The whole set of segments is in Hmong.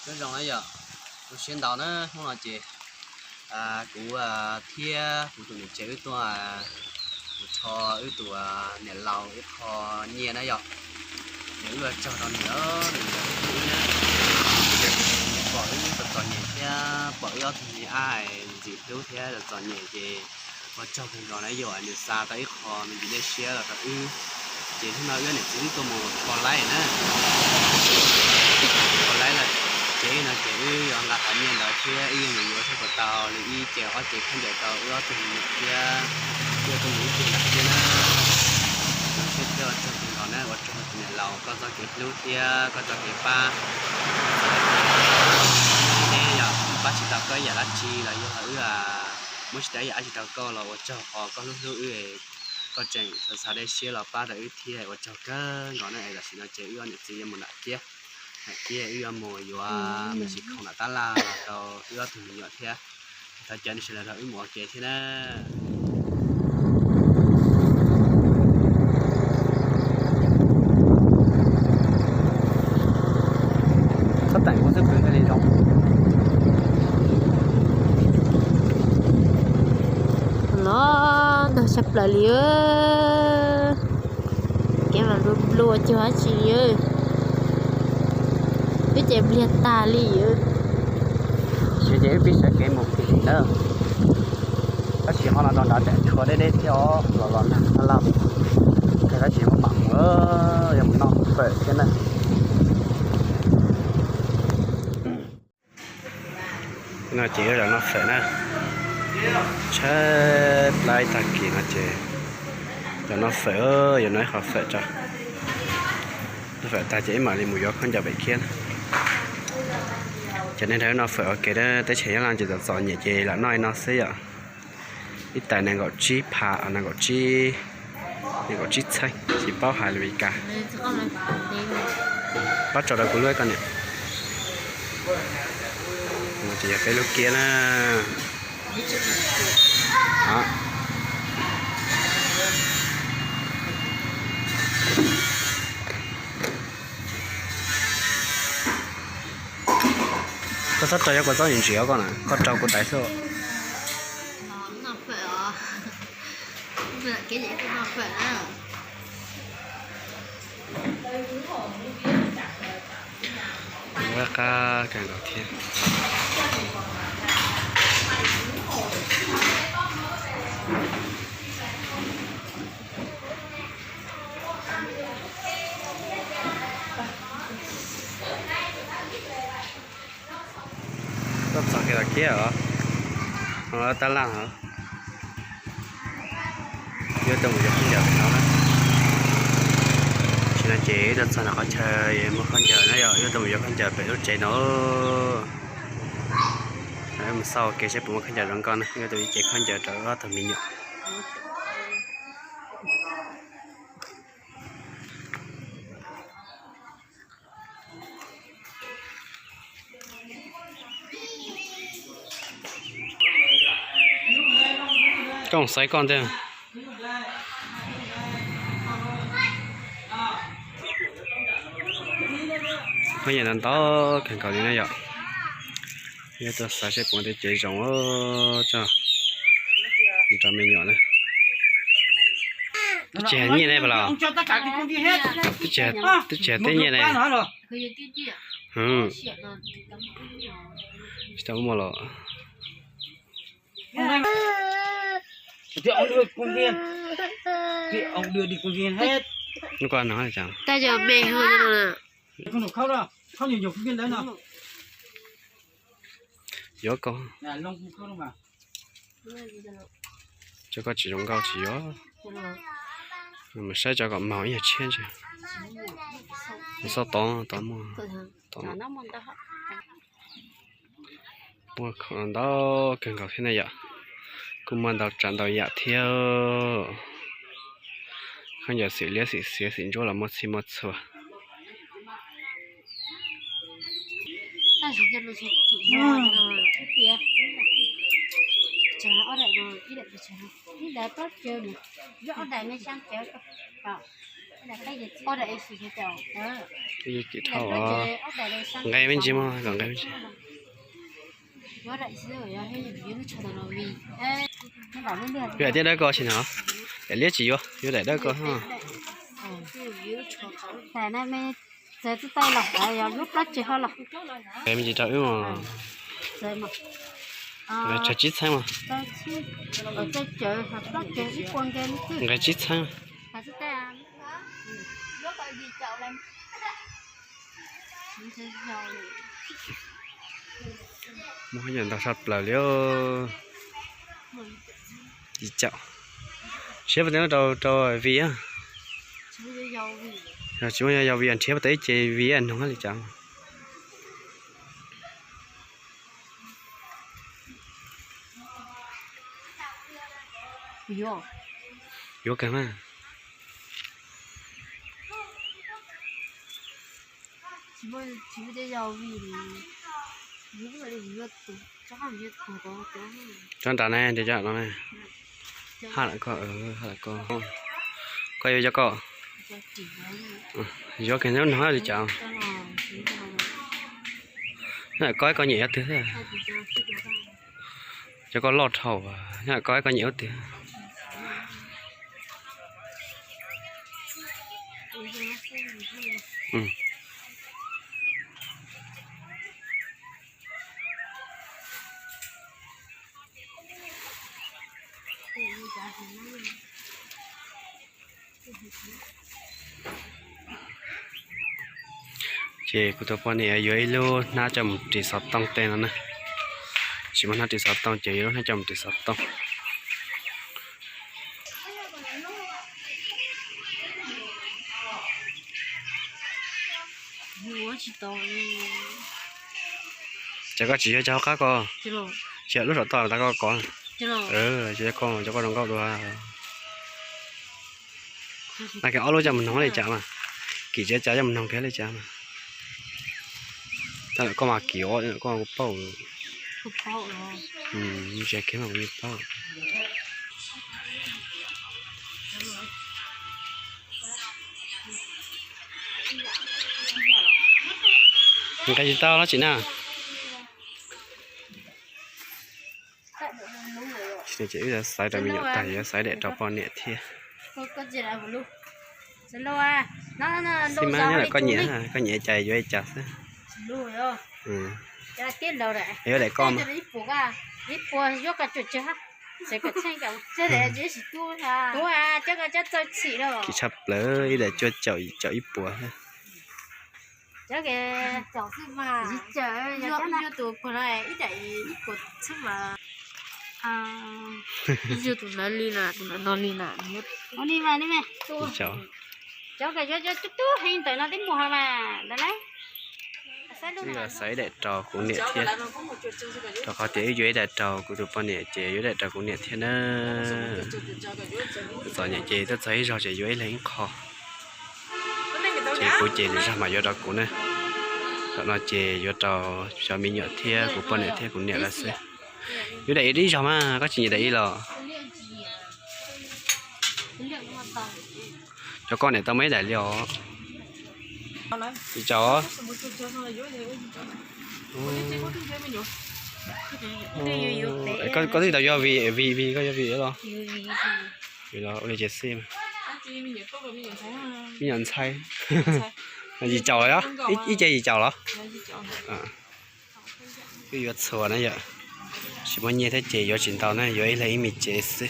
Nyob zoo na yom, zoo siab ntau na, hnub no ces kuv thiab kuv tus niam tsev wb tuaj mus rho wb tus niam laus ib qho nyiaj na yom. Ces wb ua tsaug rau nws, nws hlub wb na, pom wb txom txom nyem thiab pom wb ob tug me ab ntxim hlub thiab txom txom nyem ces ua tsaug kawg nkaus na yom, nws xa tau ib qho me ntsis dej siab los rau wb. Ces hnub no wb niam txiv wb tuaj mus kho laib na, kho laib lawm, ces wb no ces wb yuav nqa qhov nyiaj ntawd thiab wb yuav mus yuav thiaj puas tau li ib ce ob ce khaub ncaws rau wb ob tug me nyuam thiab wb tuaj mus ib pliag lawm thiab na. Zoo siab thiab ua tsaug kawg nkaus na, ua tsaug tus niam laus koj txoj kev hlub thiab koj txoj kev pab. Txawm tias yog pab tsis tau koj ib yam dab tsi los yog wb muab tsis tau ib yam dab tsi rau koj los ua tsaug qhov koj hlub hlub wb, koj tseem xa dej siab los pab rau wb thiab, ua tsaug kawg nkaus na. Es tam sim no ces wb ob niam txiv yuav mus nram ciab, nram ciab wb yuav mus yuav me ntsis khoom nram tab laj los rau wb ob tug me nyuam thiab. Thov caw nej sawv daws nrog wb mus ua ke thiab na. Txhob teem kuv xwb pw thiaj li zoo. Los ntog tshaj plaws li. Kev mas nplua nplua cuag dab tsi li. Wb ces npliag tag li. Ces wb pib sawv kev mus tim ntawd. Tab sis qhov no rau nrad tseem tshuav deb deb thiab os, los los nag laj laj. Tab sis mam mus, yuav mus noj fawm thiab na. No ces yuav los noj fawm na. Tshaib plab ib tag kis no ces los noj fawm, yuav noj ib qho fawm tso. Noj fawm tag ces ib mam li mus yuav khaub ncaws pem khiab na. Ces nej nrog wb noj fawm ua ke, teb chaws Nyab Laj ces txom txom nyem ces lam noj li no xwb yom. Ib tais nees nkaum tsib phav, nees nkaum tsib, nees nkaum tsib txheeb, tsis paub hais li Meskas. Pab tso rau kuv lub, koj niam. Ces yog peb lub kiab na. Koj txhob rau, yuav kua txob ntsim ntsim koj na, koj rau kuv dais xwb. Qab qab kawg nkaus thiab. Tuaj txog kiag los kiab os, tab laj os. Yuav tuaj mus yuav khaub ncaws pem no na. Tam sim no ces wb tuaj txog nram qhov chaw muag khaub ncaws na yom, yuav tuaj mus yuav khaub ncaws pem lub tsev no. Mus xauj kev saib puas muaj khaub ncaws zoo nkauj na, yuav tuaj ib ce khaub ncaws rau ob tug me nyuam. Koj xaiv koj ntej. Khaub ncaws ntau ntau kawg nkaus li na yom. Yuav tuaj xaiv saib puas muaj tej tsev zoo tso, rau me nyuam na. Twb tsis hais nyiaj ne los? Twb tsis hais teb nyiaj ne. Tsis tau muaj los. Nws koj no cas? Yuav koj. Cov koj tsis zoo nkauj tsis yuav. Mus saib cov kom maug ib yam tshiab ntsis. Mus xauj tod, tod muaj, tod. Muaj khoom ntau kawg nkaus thiab na yom. Kuj muaj ntau tsav ntau yam thiab. Khaub ncaws xim liab xim xiav xim ntsuab los muaj txhij muaj txhua. Ces dhau, nqe me ntsis mog, kom nqe me ntsis. Yog tias dawb ko tsis no, daim liab tsis yuav, yuav daim dawb ko. Nqe me ntsis rau wb. Nqe tsib txheeb mas. Nqe tsib txheeb. Muaj yam ntau saj plaws li. Yim caum. Nrhiav puas tau rau rau Vy a? Tsis muaj yau Vy nrhiav puas tau ib ce Vy a noog li cas. Yuav kawg mas. Cov nrad ne, cov no ne. Haj lawm ko, haj lawm ko. Koj yuav cov ko. Yuav kawg nyob no li cas. Haj lawm ko, koj nyiam yuav twg thiab? Cov ko loj dhau, haj lawm ko, koj nyiam yuav twg? Ces kuv tus poj niam yuav ib lub hnab coj mus ris xov tooj tej no na. Tsis muaj hnab ris xov tooj ces yuav lub hnab coj mus ris xov tooj. Ces koj tsis yuav cov hauv qab ko, tsis yog lub saum toj tas koj kov. Ces koj, cov koj zoo nkauj dua. Nag kis ob lub coj mus noog li cas mas, kim tsev cas coj mus noog kiag li cas mas. Koj mas kim, koj kuv paub. Tsev kiag mas kuv paub. Nqe tsis tau los tsis na. Ces wb xaiv rau me nyuam tag, yuav xaiv daim rau poj niam thiab. Xib mas, nyob ntawm koj nyiam, koj nyiam cas yuav li cas xwb. Yuav daim koj mas. Kis tshaj plaws, ib daim cuaj caum, caum ib puas. Cov tus no ib daim ib puas xwb mas. Tus no li na. Cov kws yuav cov tub tub heev ntawm no twb muaj mas ntawd na. Wb xaiv daim rau kuv niam thiab, rau qhov tias wb yuav ib daim rau kuv tus poj niam ces yuav daim rau kuv niam thiab na. Txom nyem ces tuaj txog ib zaug ces yuav ib leeg ib qho. Ces kuv ces lwm zaug mas yuav rau kuv na. Zaum no ces yuav rau cov me nyuam thiab kuv poj niam thiab kuv niam lawv xwb. Yuav daim ib zaug mas, koj tsis nyiam daim ib los? Cov koj niam tau muaj ib daim li os. Tsis tau. Koj twb tau yuav Vy, Vy, Vy, koj yuav Vy los? Vy los ua li ces xij. Me nyuam ntxhais. Yim caum los yog? Ib ce yim caum los? Wb yuav txhua na yom, tsis muaj nyiaj thiab ces yuav tsis ntau na, yuav ib leeg ib me tsev xwb.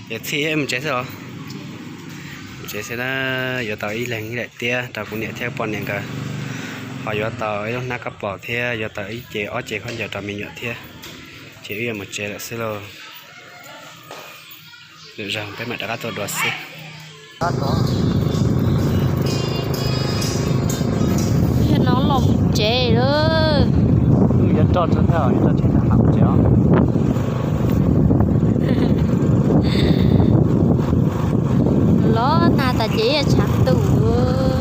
Ces txhij mus tsev xwb los? Mus tsev xwb na, yuav tau ib leeg ib daim tiab rau kuv niam thiab poj niam nkawd, ho yuav tau ib lub hnab kab plaus thiab yuav tau ib ce ob ce khaub ncaws rau me nyuam thiab, ces wb yuav mus tsev lawm xwb lauj. Lwm zaug peb mam rov qab tuaj dua xwb. Yog no los mus tsev lawm. Yuav roj tso thiab, yuav roj tsheb tag mam mus tsev os. Los nag tas ces tshav ntuj.